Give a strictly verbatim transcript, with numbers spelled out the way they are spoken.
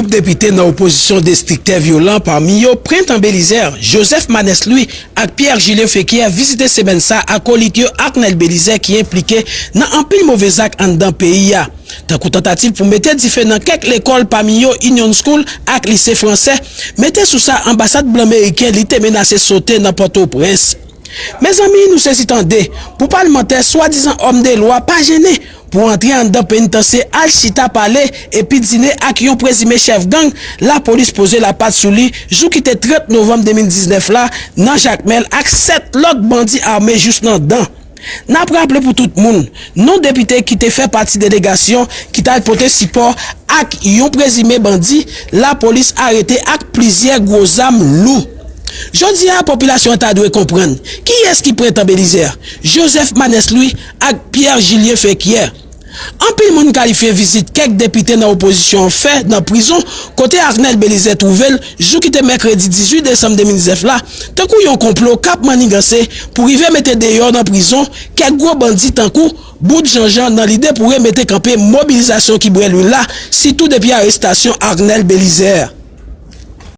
Depite nan opozisyon destriktè vyolan, pami yo Prentan Belizaire, Joseph Manès Louis ak Pierre Julien Féquière vizite semèn sa akolit yo Arnel Belizaire ki enplike nan anpil move zak anndan peyi a. Tankou tantativ pou mete dife nan kèk lekòl, pami yo Union School ak lise fransè, mete sou sa anbasad blan meriken li te menase sote nan Pòtoprens. Mezanmi, nou sezi tande, pou palmantè swadizan òm de lwa pa jennen pou antre anndan penitansye, al chita pale epi dine ak yon prezime chèf gang lapolis poze lapat sou li jou ki te trant novanm de mil diznèf la nan Jakmèl ak sèt lòt bandi ame jous nan dan. N ap raple pou tout moun, non depite ki te fè pati delegasyon ki t al pote sipò ak yon prezime bandi lapolis arete ak plizyè gwo zam lou. Jodi a, popilasyon an ta dwe konprann kiyès ki Prentan Belizaire, Joseph Manès Louis ak Pierre Julien Féquière. Anpil moun kalifye vizit kèk depite nan opozisyon an fè nan prizon kote Arnel Belizaire twouve l jou ki te mèkredi dizuit desanm de mil diznèf la tankou yon konplo k ap manniganse pou rive mete deyò nan prizon kèk gwo bandi tankou Bout Janjan nan lide pou remete kanpe mobilizasyon ki bwè lwil la, sitou depi arestasyon Arnel Belizaire.